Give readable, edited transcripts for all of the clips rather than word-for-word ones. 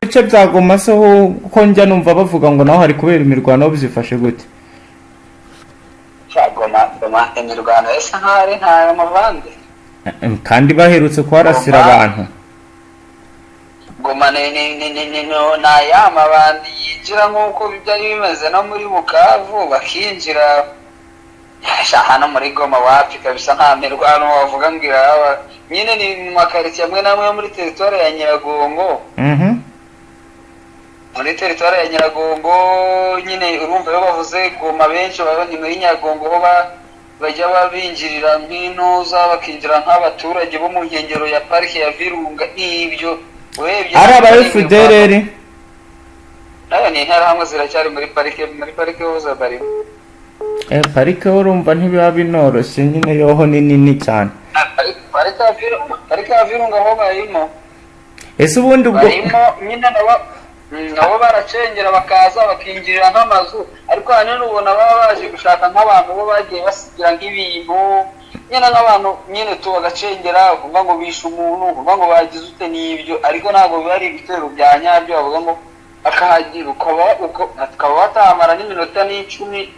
Bice bya Goma se ho, ko njya numva bavuga ngo naho hari kubera imirwano, byifashe gute? Sha, Goma, Goma imirwano isa nkaho ari ntayo, muvandi. Kandi baherutse kuharasira Goma. abantu. Goma ni aya mabandi yinjira nk'uko byari bimeze no muri Bukavu, bakinjira. Sha, hano muri Goma wapi kabisa, nta mirwano wavuga ngo irahaba. Nyine ni mu makaritsiye amwe n'amwe yo muri teritwari ya Nyiragongo. Muri teritwari ya Nyiragongo nyine, urumva iyo bavuze Goma benshi baba ni muri Nyiragongo, ho bajya babinjirira nk'intuza, bakinjira nk'abaturage bo mu nkengero ya parike ya Virunga. Ibyo urebye Ari aba FDLR? Nayo ni Interahamwe, ziracyari muri parike, muri parike hose barimo. Parike ho urumva ntibiba binoroshye nyine, yoho ni nini cyane. Parike ya Virunga ho barimo. Ese ubundi ubwo Barimo nyine, nabo baracengera, bakaza bakinjirira nk'amazu, ariko ahanini ubona baba baje gushaka nk'abantu bo bagiye basigira nk'ibintu nyine, nk'abantu nyine tu bagacengera, kuvuga ngo bishe umuntu, kuvuga ngo bagize ute n'ibyo, ariko ntabwo biba ari ibitero bya nyabyo bavuga ngo akahagira ukaba watahamara n'iminota n'icumi.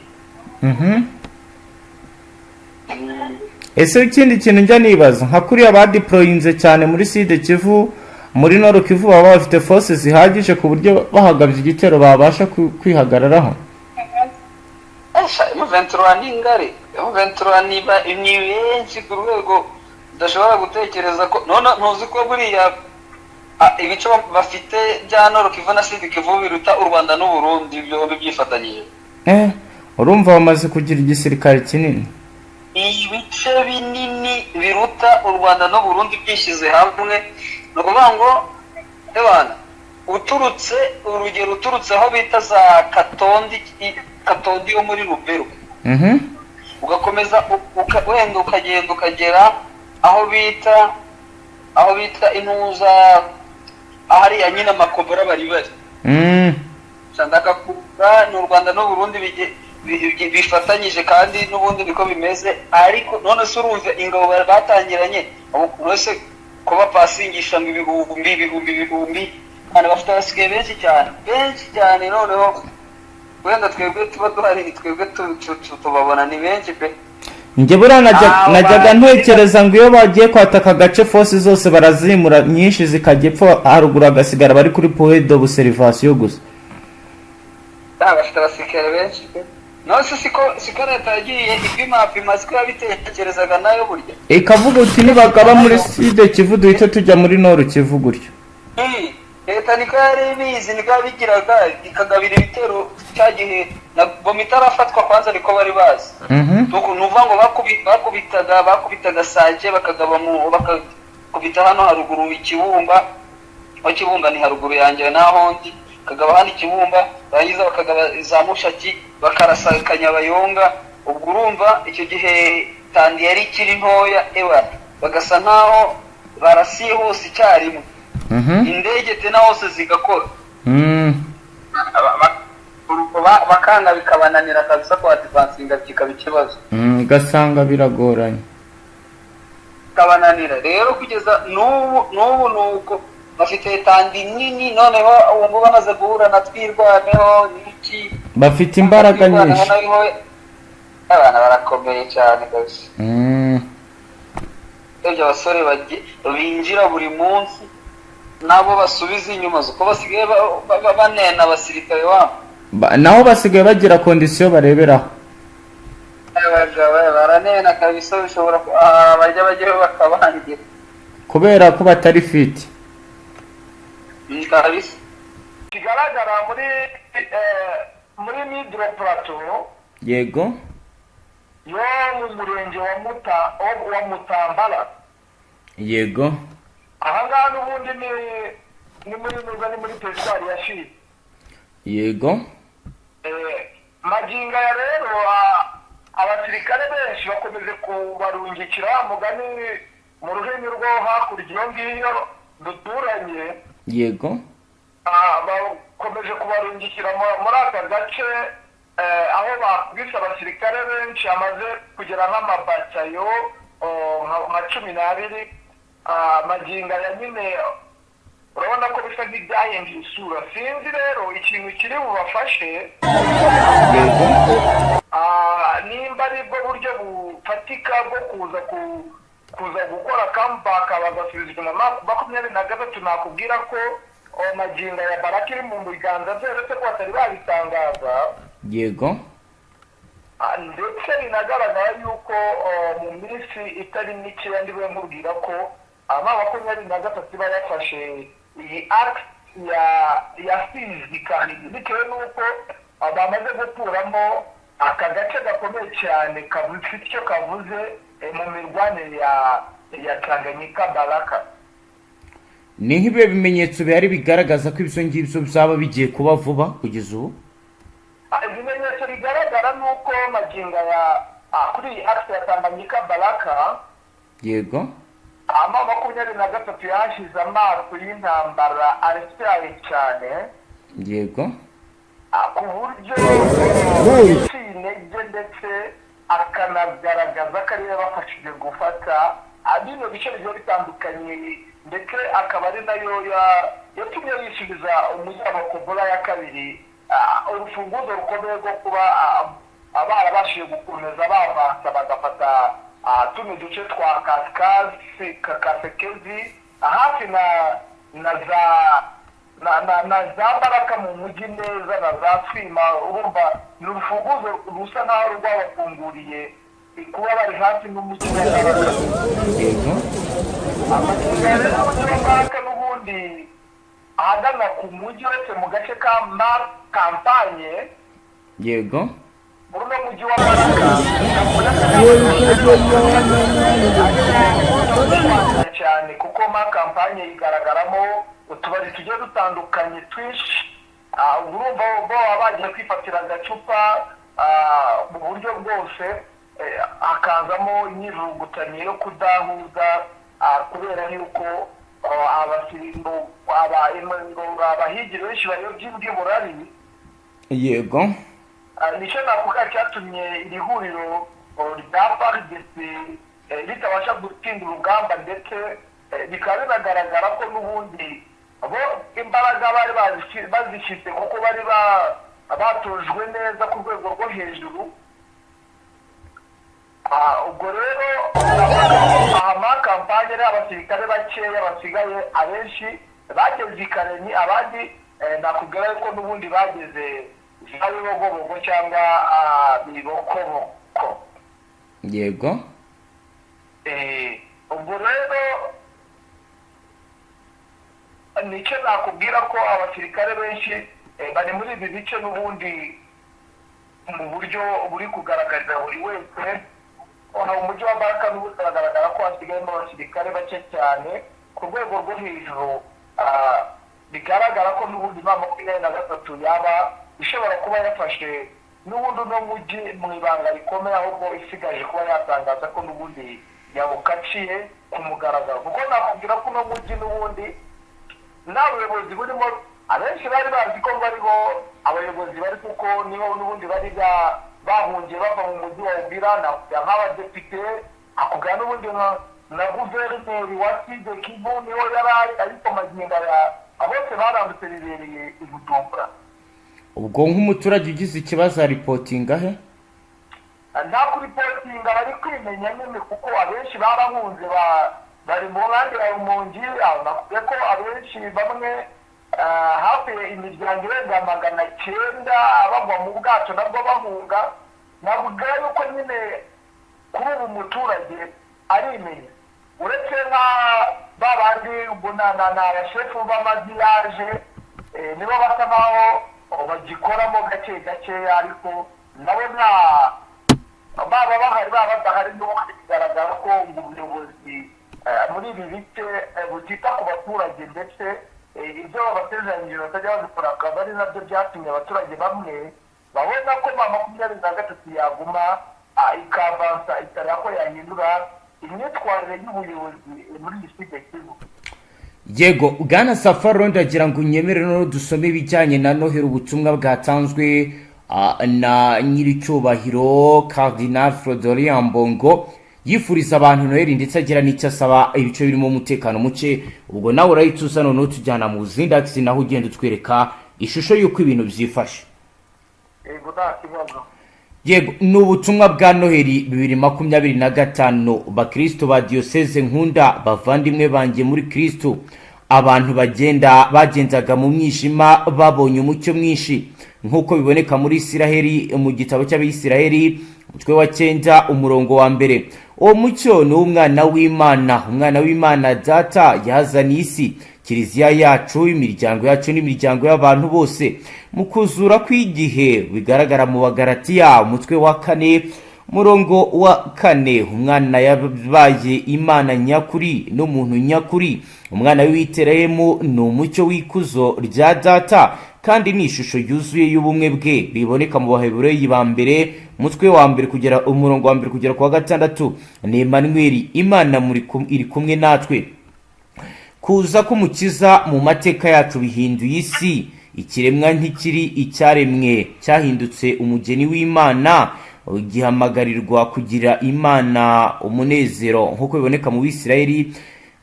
Ese ikindi kintu njya nibaza, nka kuriya badeployinze cyane muri Sud Kivu, muri Nord Kivu, baba bafite force zihagije ku buryo bahagabye igitero babasha kwihagararaho? Esha, M23 ni ngari, M23 ni benshi ku rwego udashobora gutekereza ko none ntuzi ko buriya ibice bafite bya Nord Kivu na Sud Kivu biruta u Rwanda n'u Burundi byombi byifatanyije. Urumva bamaze kugira igisirikare kinini. Ibice binini biruta u Rwanda n'u Burundi byishyize hamwe. Ni ukuvuga ngo ebana uturutse, urugero, uturutse aho bita za Katondi, Katondi yo muri Lubero, ugakomeza wenda ukagenda ukagera aho bita intuza, ahariya nyine amakobora bari. Ndakakubwa ni u Rwanda n'u Burundi bifatanyije, kandi n'ubundi niko bimeze. Ariko none se urumva ingabo batangiranye ubu, none se kuba pasingisha ngo ibihumbi, ibihumbi, ibihumbi, abantu bafite abasigaye benshi cyane, benshi cyane. Noneho wenda twebwe tuba duhari, twebwe tubabona ni benshi pe. Njye buriya najyaga ntekereza ngo iyo bagiye kwataka agace, force zose barazimura, nyinshi zikajya epfo haruguru, hagasigara bari kuri point d'observation gusa. Bafite abasirikare benshi pe. None se siko leta yagiye ipimapima, siko yabitekerezaga nayo burya? Ikavuga uti nibagaba muri Sud Kivu duhite tujya muri Nord Kivu gutyo. Leta niko yari ibizi, niko yabigiraga, ikagabira ibitero cya gihe na Goma itarafatwa kwanza, niko bari bazi. Nuko ni ukuvuga ngo bakubitaga Sake, bakagaba mu bakakubita hano haruguru Ikibumba, aho Kibumba ni haruguru yanjye naho ndi, bakagaba hano Ikibumba, barangiza bakagaba za Mushaki, bakarasa Kanyabayonga. Ubwo urumva icyo gihe tandi yari ikiri ntoya, ewa bagasa nkaho barasiye hose icyarimwe, indege tena hose zigakora. Bakanga bikabananira kabisa, kwa advancinga kikaba ikibazo. Ugasanga biragoranye. Bikabananira rero kugeza n'ubu nuko bafite tandi nini. Noneho ubu ngubu bamaze guhura na Twirwaneho n'iki. Bafite imbaraga Twirwaneho nyinshi. nayo abana barakomeye cyane kabisa. Urebye abasore binjira buri munsi nabo basubiza inyuma, uko basigaye banena abasirikare wabo. Naho basigaye bagira condition bareberaho. Abagabo baranena kabisa, bishobora bajya bajyayo bakabangira. Kubera ko batari fit. Kabisa. Kigaragara muri Middle Plateau. Yego. Yo mu murenge wa Muta, wa Mutambara. Ahangaha n'ubundi ni muri nuza, ni muri territoire ya Fizi. Magingo aya rero abasirikare benshi bakomeje kubarungikira wa mugani mu rurimi rwo hakurya iyo ngiyo duturanye. Bakomeje kubarungikira muri aka gace, aho bakubise abasirikare benshi, amaze kugera nk'amabatayo nka 12. Magingo aya nyine urabona ko bisa nk'ibyahinduye isura. Sinzi rero ikintu kiri bubafashe. Nimba ari bwo buryo bufatika bwo kuza gukora comeback bagasubiza inyuma M23, nakubwira ko magingo ya Baraka iri mu biganza bye, uretse ko batari babitangaza. Ndetse binagaragara yuko mu minsi itari mikeya ndiwe nkubwira ko M23 iba yafashe iyi axe ya Fizi Kahiri, bitewe n'uko bamaze gukuramo aka gace gakomeye cyane gafite icyo kavuze mu mirwanire ya Tanganyika Baraka. Ni nk'ibihe bimenyetso bihari bigaragaza ko ibyo ngibyo byaba bigiye kuba vuba kugeza ubu? Ibimenyetso bigaragara ni uko magingo ya kuri iyi axe ya Tanganyika Baraka, M23 yahashize amaso y'intambara atyaye cyane, ku buryo yaciye intege, ndetse akanagaragaza ko ariyo yabafashije gufata bino bice bigiye bitandukanye, ndetse akaba ari nayo yatumye yisubiza umujyi wa Makobola ya kabiri, urufunguzo rukomeye rwo kuba barabashije gukomeza bavansa bagafata tuno duce twa Kasikazi, Kasekezi, hafi na za na za Baraka mu mujyi neza na za Twima. Urumva ni urufunguzo rusa nkaho rwabafunguriye kuba bari hafi n'umujyi wa Baraka. Amakenga rero y'umujyi wa Baraka n'ubundi ahagana ku mujyi, uretse mu gace ka Ma Campagne, muri uno mujyi wa Baraka cyane, kuko Ma Campagne igaragaramo utubari tugiye dutandukanye twinshi. Urumva bo baba bagiye kwifatira agacupa mu buryo bwose, hakazamo imyivugutanyo yo kudahuza, kubera yuko abasirimu abahigi benshi bayobya imbw'iburari. Nicyo nakuvuga cyatumye iri huriro rya FARDC ritabasha gutsinda urugamba, ndetse bikaba binagaragara ko n'ubundi bo imbaraga bari bazishyize, kuko bari batojwe neza ku rwego rwo hejuru. Ubwo rero aha Ma Campagne rero abasirikare bakeya basigaye, abenshi bageze i Kalemie, abandi nakubwira yuko n'ubundi bageze za Bibogobogo cyangwa Bibokoboko. Ubwo rero nicyo nakubwira ko abasirikare benshi bari muri ibi bice n'ubundi mu buryo buri kugaragarira buri wese. Mu mujyi wa Baraka n'ubundi biragaragara ko hasigayemo abasirikare bake cyane ku rwego rwo hejuru. Bigaragara ko n'ubundi M23 yaba ishobora kuba yafashe n'ubundi uno mujyi mu ibanga rikomeye, ahubwo isigaje kuba yatangaza ko n'ubundi yawukaciye ku mugaragaro, kuko nakubwira ko uno mujyi n'ubundi nta buyobozi burimo. Abenshi bari bazi ko ngo ariho abayobozi bari, kuko niho n'ubundi bari bahungiye bava mu mujyi wa Uvira, nk'abadepite akubwira n'ubundi na guverineri wa Sud Kivu niho yari ari, ariko magingo aya bose barambutse bibereye i Bujumbura. Ubwo nk'umuturage ugize ikibazo aripotinga he? Nta kuripotinga, bari kwimenya nyine, kuko abenshi barahunze, bari mu nkambi ya Rumongi. Nakubwiye ko abenshi bamwe hafi imiryango irenga 900 bagwa mu bwato nabwo bahunga. Navuga yuko nyine kuri ubu umuturage arimenya, uretse nka ba bandi ubwo na abashefu b'amavillages, nibo basa nkaho bagikoramo gake gakeya, ariko nabo nta baba bahari. bihari n'ubundi bigaragara ko ubuyobozi muri ibi bice butita ku baturage, ndetse ibyo babasezeranyije batajya babikora, akaba ari nabyo byatumye abaturage bamwe babona ko M23 yaguma ikavansa, ikareba ko yahindura imyitwarire y'ubuyobozi muri iyi Sud Kivu. Yego, bwana Safari, ndagira ngo unyemere noneho dusome ibijyanye na Noheli, ubutumwa bwatanzwe na nyiricyubahiro Cardinal Fridolin Ambongo, yifuriza abantu Noheli ndetse agira n'icyo asaba ibice birimo umutekano muke. Ubwo nawe urahita uza noneho tujyana mu zindi axes, naho ugenda utwereka ishusho y'uko ibintu byifashe. Yego, nta kibazo. Yego, ni ubutumwa bwa Noheli 2025. Bakristo ba diyoseze nkunda, bavandimwe banjye muri Kristo, abantu bagenda bagenzaga mu mwijima babonye umucyo mwinshi, nk'uko biboneka muri Isiraheli, mu gitabo cy'Abisiraheli, umutwe wa 9, umurongo wa 1. Uwo mucyo ni uw'umwana w'Imana, umwana w'Imana Data yazaniye isi, kiliziya yacu, imiryango yacu n'imiryango y'abantu bose mu kuzura kw'igihe, bigaragara mu Bagaratiya, umutwe wa 4, umurongo wa 4. Umwana yabaye Imana nyakuri n'umuntu nyakuri. Umwana w'i Betelehemu ni umucyo w'ikuzo rya Data kandi ni ishusho yuzuye y'ubumwe bwe, biboneka mu Bahebureyi ba mbere, umutwe wa mbere kugera umurongo wa 1 kugera ku wa 6. Ni Emanuweli, Imana iri kumwe natwe. Kuza k'Umukiza mu mateka yacu bihinduye isi. Ikiremwa ntikiri icyaremwe, cyahindutse umugeni w'Imana, gihamagarirwa kugira Imana umunezero, nk'uko biboneka mu Bisirayeli,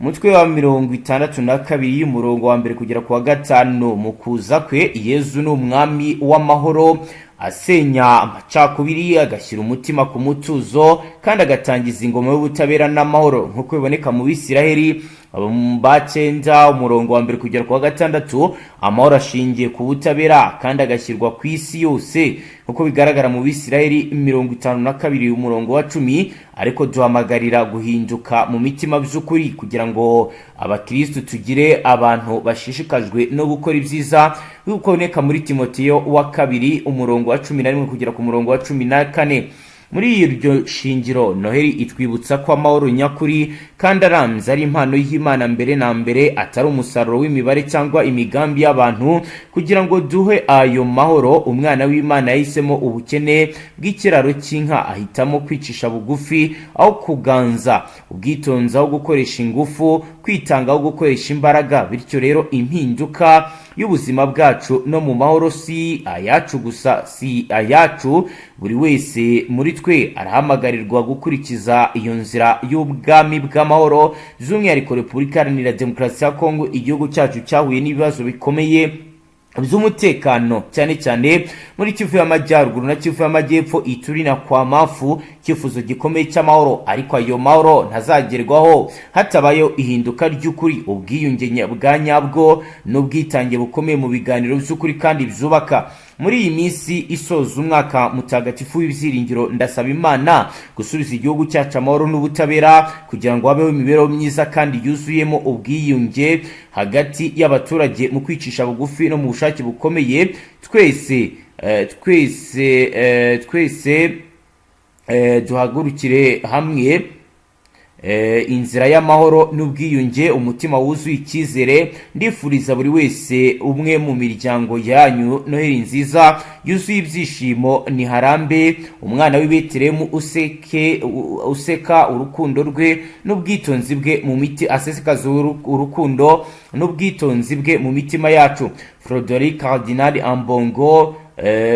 umutwe wa 62, umurongo wa 1 kugera ku wa 5. Mu kuza kwe, Yezu ni umwami w'amahoro, asenya amacakubiri, agashyira umutima ku mutuzo kandi agatangiza ingoma y'ubutabera n'amahoro, nk'uko biboneka mu Bisiraheli ba 9, umurongo wa 1 kugera ku wa 6. Amahoro ashingiye ku butabera kandi agashyirwa ku isi yose, nk'uko bigaragara mu Bisiraheli 52, umurongo wa 10. Ariko duhamagarira guhinduka mu mitima by'ukuri kugira ngo abakristu tugire abantu bashishikajwe no gukora ibyiza, nk'uko biboneka muri Timoteyo wa kabiri, umurongo wa 11 kugera ku murongo wa 14. Muri iryo shingiro, Noheli itwibutsa ko amahoro nyakuri kandi arambye ari impano y'Imana mbere na mbere, atari umusaruro w'imibare cyangwa imigambi y'abantu. Kugira ngo duhe ayo mahoro, umwana w'Imana yahisemo ubukene bw'ikiraro cy'inka, ahitamo kwicisha bugufi aho kuganza, ubwitonzi aho gukoresha ingufu, kwitanga aho gukoresha imbaraga. Bityo rero, impinduka y'ubuzima bwacu no mu mahoro si ayacu gusa, si ayacu. Buri wese muri twe arahamagarirwa gukurikiza iyo nzira y'ubwami bw'amahoro. By'umwihariko, Repubulika Iharanira Demokarasi ya Kongo, igihugu cyacu cyahuye n'ibibazo bikomeye by'umutekano, cyane cyane muri Kivu y'Amajyaruguru na Kivu y'Amajyepfo, Ituri na Kwamafu. Icyifuzo gikomeye cy'amahoro, ariko ayo mahoro ntazagerwaho hatabayeho ihinduka ry'ukuri, ubwiyunge bwa nyabwo n'ubwitange bukomeye mu biganiro by'ukuri kandi byubaka. Muri iyi minsi isoza umwaka mutagatifu w'ibyiringiro, ndasaba Imana gusubiza igihugu cyacu amahoro n'ubutabera, kugira ngo habeho imibereho myiza kandi yuzuyemo ubwiyunge hagati y'abaturage. Mu kwicisha bugufi no mu bushake bukomeye, twese twese twese duhagurukire hamwe inzira y'amahoro n'ubwiyunge, umutima wuzuye icyizere. Ndifuriza buri wese umwe mu miryango yanyu Noheli nziza yuzuye ibyishimo. Niharambe umwana w'i Betelehemu useke, useka urukundo rwe n'ubwitonzi bwe mu miti, asesekaza urukundo n'ubwitonzi bwe mu mitima yacu. Froderic Cardinal Ambongo,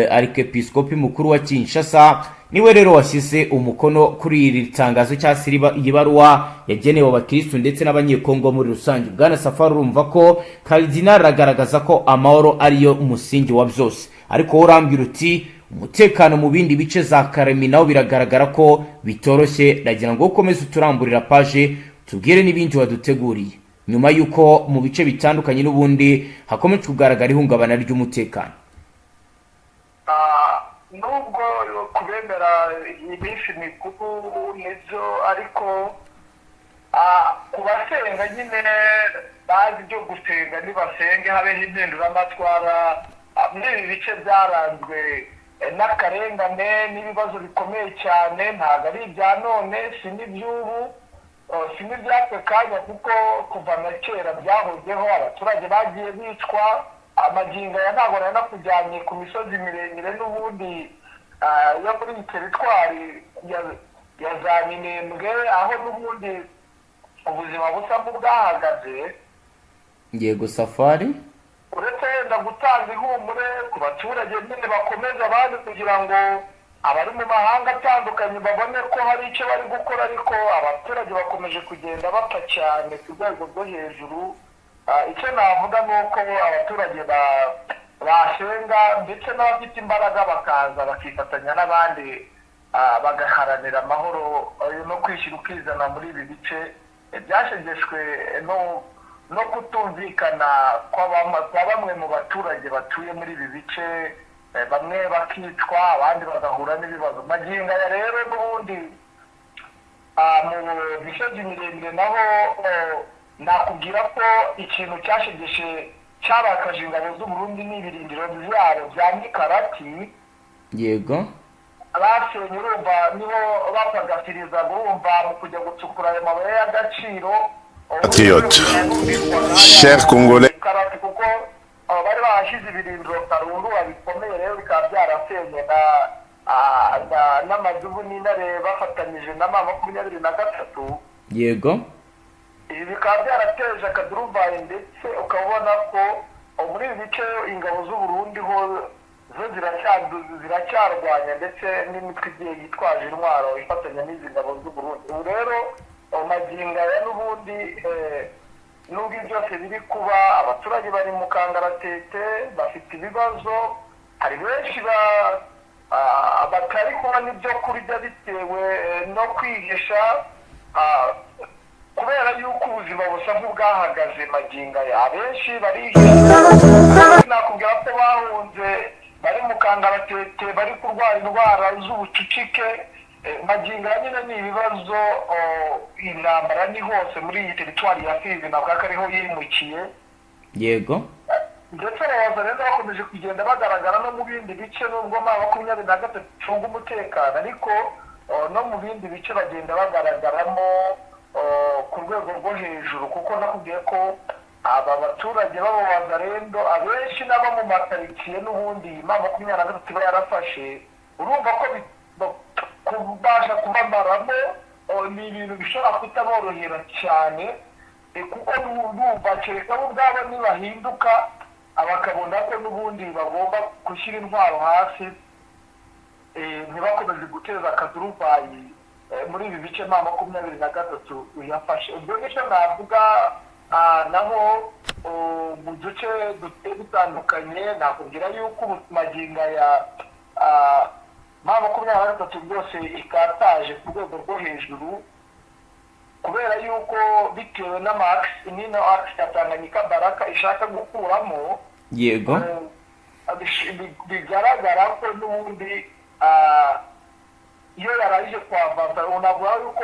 Arikepiskopi mukuru wa Kinshasa, niwe rero washyize umukono kuri iri tangazo cyangwa se iyi baruwa yagenewe abakirisitu ndetse n'Abanyekongo muri rusange. Bwana Safari, urumva ko Cardinal aragaragaza ko amahoro ariyo musingi wa byose, ariko wowe urambwira uti umutekano mu bindi bice za Karemi nawo biragaragara ko bitoroshye. Ndagira ngo ukomeze uturamburira page, tubwire n'ibindi waduteguriye nyuma y'uko mu bice bitandukanye n'ubundi hakomeje kugaragara ihungabana ry'umutekano. Nubwo kubemera iminsi mikuru nibyo, ariko ku basenga nyine bazi ibyo gusenga, nibasenge habeho impinduramatwara muri ibi bice byaranzwe. n'akarengane n'ibibazo bikomeye cyane. Ntabwo ari ibya none, si n'iby'ubu, si n'iby'aka kanya, kuko kuva na kera byahozeho. Abaturage bagiye bicwa. Amagingo aya ntabwo nari nakujyanye ku misozi miremire n'ubundi yo muri iyi teritwari ya za Minembwe, aho n'ubundi ubuzima busa nk'ubwahagaze. Yego, Safari. Uretse wenda gutanga ihumure ku baturage nyine, bakomeza abandi kugira ngo abari mu mahanga atandukanye babone ko hari icyo bari gukora, ariko abaturage bakomeje kugenda bapfa cyane ku rwego rwo hejuru. Icyo navuga ni uko abaturage basenga, ndetse n'abafite imbaraga bakaza bakifatanya n'abandi, bagaharanira amahoro no kwishyira ukizana muri ibi bice byashegeshwe no kutumvikana kwa bamwe mu baturage batuye muri ibi bice, bamwe bakicwa, abandi bagahura n'ibibazo. Magingo aya rero n'ubundi mu misozi miremire naho nakubwira ko ikintu cyashegeshe, cyarakaje ingabo z'Uburundi ni ibirindiro byabo bya Mikarati. Basenye, urumva niho bapagafirizaga, urumva mu kujya gucukura ayo mabuye y'agaciro. Patriotes, chers Congolais, Karati, kuko abo bari bahashyize ibirindiro karundura bikomeye, rero bikaba byarasenye n'amadubu n'intare bafatanyije na M23. Ibi bikaba byarateje akaduruvayi, ndetse ukaba ubona ko muri ibi bice ingabo z'Uburundi ho zo ziracyarwanya, ndetse n'imitwe igiye yitwaje intwaro ifatanya n'izi ngabo z'Uburundi. Ubu rero magingo aya n'ubundi, nubwo ibi byose biri kuba, abaturage bari mu kangaratete, bafite ibibazo. Hari benshi batari kubona ibyo kurya bitewe no kwihisha, kubera yuko ubuzima busa nk'ubwahagaze. Magingo aya abenshi barihisha, nakubwira ko bahunze, bari mu kangaratete, bari kurwara indwara z'ubucucike. Magingo aya nyine ni ibibazo. Intambara ni hose muri iyi teritwari ya Fizi, navuga ko ariho yimukiye. Ndetse ababaza rero bakomeje kugenda bagaragara no mu bindi bice, nubwo M23 icunga umutekano, ariko no mu bindi bice bagenda bagaragaramo ku rwego rwo hejuru, kuko nakubwiye ko aba baturage b'abawazarendo abenshi n'abo mu makaritsiye n'ubundi M23 iba yarafashe, urumva ko kubasha kubamaramo ni ibintu bishobora kutaborohera cyane, kuko numva kereka bo ubwabo nibahinduka, bakabona ko n'ubundi bagomba gushyira intwaro hasi, ntibakomeze guteza akaduruvayi muri ibi bice M23 yafashe. Ubwo nicyo navuga. Naho mu duce dugiye dutandukanye, nakubwira yuko ubu magingo aya M23 rwose ikataje ku rwego rwo hejuru, kubera yuko bitewe n'amakisi n'ino axe ya Tanganyika Baraka ishaka gukuramo, bigaragara ko n'ubundi iyo yarangije kwavansa, unavuga yuko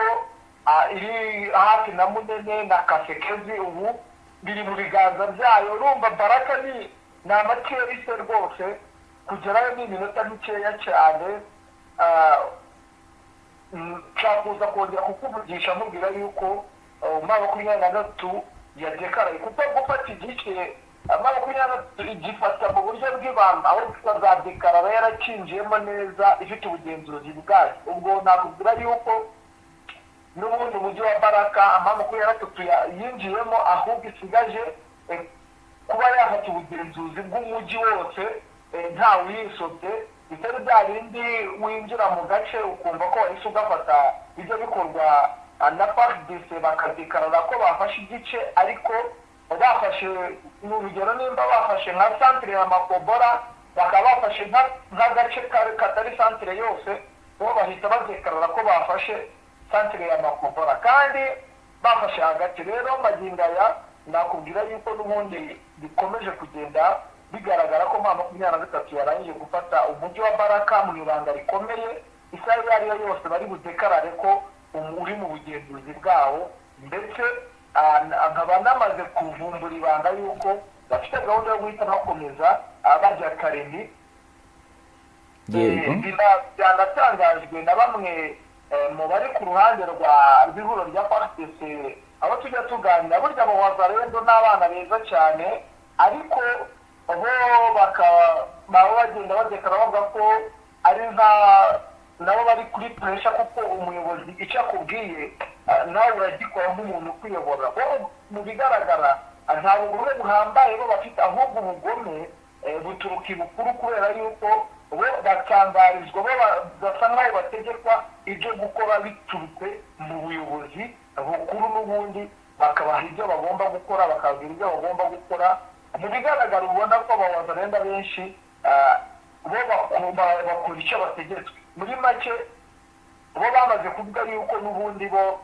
iri hafi na Munene na Kasekezi, ubu biri mu biganza byayo. Urumva Baraka ni amaterise rwose, kugerayo ni iminota mikeya cyane. Nshaka kuza kongera kukuvugisha nkubwira yuko M23 yadekaraye, kuko gufata igice M23 igifata mu buryo bw'ibanga, aho ikazadekarara yarakinjiyemo neza, ifite ubugenzuzi bwayo. Ubwo nakubwira yuko n'ubundi umujyi wa Baraka M23 yinjiyemo, ahubwo isigaje kuba yafata ubugenzuzi bw'umujyi wose nta wiyisobye, bitari bya bindi winjira mu gace ukumva ko wahise ugafata. Bijya bikorwa na FARDC, bakadekarara ko bafashe igice, ariko bafashe, ni urugero, nimba bafashe nka santire ya Makobora, bakaba bafashe nk'agace katari santire yose, bo bahita badekarara ko bafashe santire ya Makobora kandi bafashe hagati. Rero magingo aya nakubwira yuko n'ubundi bikomeje kugenda bigaragara ko M23 yarangije gufata umujyi wa Baraka mu ibanga rikomeye. Isaha iyo ari yo yose bari budekarare ko uri mu bugenzuzi bwawo, ndetse nkaba namaze kuvumbura ibanga yuko bafite gahunda yo guhita bakomeza bajya Karemi. Yego. Byanatangajwe na bamwe mu bari ku ruhande rwa rw'ihuriro rya FARDC, aho tujya tuganira. Burya abo Wazalendo ni abana beza cyane, ariko bo bakaba baba bagenda bagekara bavuga ko ari nka nabo bari kuri pressure, kuko umuyobozi icyo akubwiye nawe uragikora nk'umuntu ukuyobora. Bo mu bigaragara nta bugome buhambaye bo bafite, ahubwo ubugome buturuka ibukuru, kubera yuko bo batangarizwa, bo basa nk'aho bategekwa ibyo gukora biturutse mu buyobozi bukuru, n'ubundi bakabaha ibyo bagomba gukora, bakababwira ibyo bagomba gukora. Mu bigaragara ubona ko abawazalendo benshi bo bakora icyo bategetswe. Muri make, bo bamaze kuvuga yuko n'ubundi bo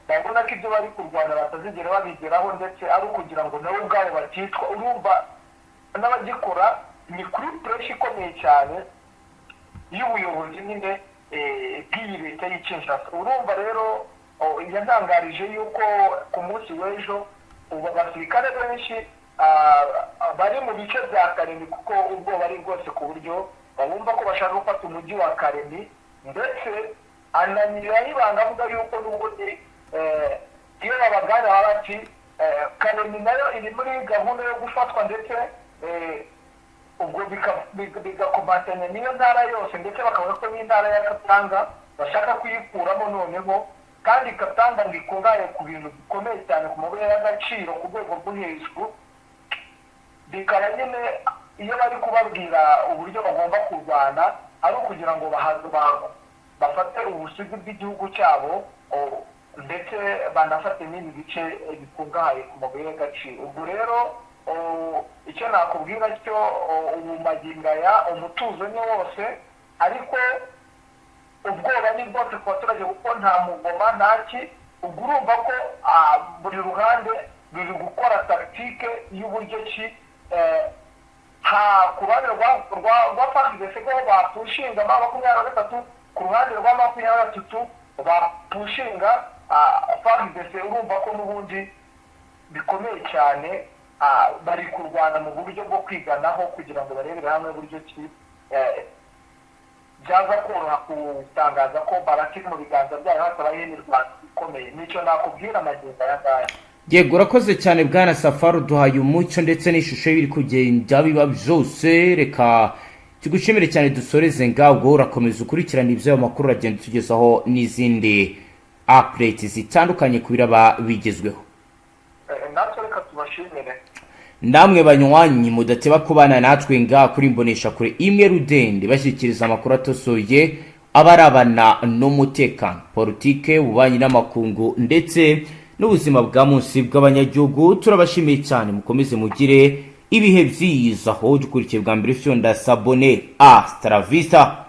babona ko ibyo bari kurwana batazigera babigeraho, ndetse ari ukugira ngo nabo ubwabo baticwa. Urumva n'abagikora ni kuri pressure ikomeye cyane y'ubuyobozi nyine bw'iyi leta y'i Kinshasa. Urumva rero yatangarije yuko ku munsi w'ejo ubu abasirikare benshi bari mu bice bya Karemi, kuko ubwoba ari bwose ku buryo bumva ko bashaka gufata umujyi wa Karemi. Ndetse ananyiraho ibanga avuga yuko n'ubundi iyo babaganira bati Karemi nayo iri muri gahunda yo gufatwa, ndetse ubwo bigakomatanya n'iyo ntara yose, ndetse bakavuga ko n'intara ya Katanga bashaka kuyikuramo noneho. Kandi Katanga ngo ikungahaye ku bintu bikomeye cyane, ku mabuye y'agaciro ku rwego rwo hejuru. Bikaba nyine iyo bari kubabwira uburyo bagomba kurwana ari ukugira ngo bafate ubusugi bw'igihugu cyabo, ndetse banafate n'ibi bice bikungahaye ku mabuye y'agaciro. Ubwo rero icyo nakubwira cyo ubu magingo aya umutuzo ni wose, ariko ubwoba ni bwose ku baturage, kuko nta mugoma, ntaki. Ubwo urumva ko buri ruhande ruri gukora tactique y'uburyo ki ha ku ruhande rwa FARDC ko bapushinga M23, ku ruhande rwa 23 bapushinga FARDC. Urumva ko n'ubundi bikomeye cyane, bari kurwana mu buryo bwo kwiganaho kugira ngo barebere hamwe uburyo ki byaza koroha gutangaza ko Baraka iri mu biganza byayo hatabayeho imirwano ikomeye. Nicyo nakubwira amagingo aya ngaya. Yego, urakoze cyane bwana Safari, uduhaye umucyo ndetse n'ishusho y'ibiri kugenda biba byose. Reka tugushimire cyane, dusoreze ngabwo. Urakomeza ukurikirana iby'ayo makuru, uragenda utugezaho n'izindi updates zitandukanye ku biraba bigezweho. Natwe reka tubashimire. Namwe banywanyi mudateba kubana natwe ngaha kuri Imbonesha Kure imwe rudende, bashyikiriza amakuru atosoye abarabana n'umutekano, politike, ububanyi n'amakungu ndetse n'ubuzima bwa munsi bw'abanyagihugu, turabashimiye cyane. Mukomeze mugire ibihe byiza. Aho dukurikiye bwa mbere, fyonda s'abonner. Hasta la vista.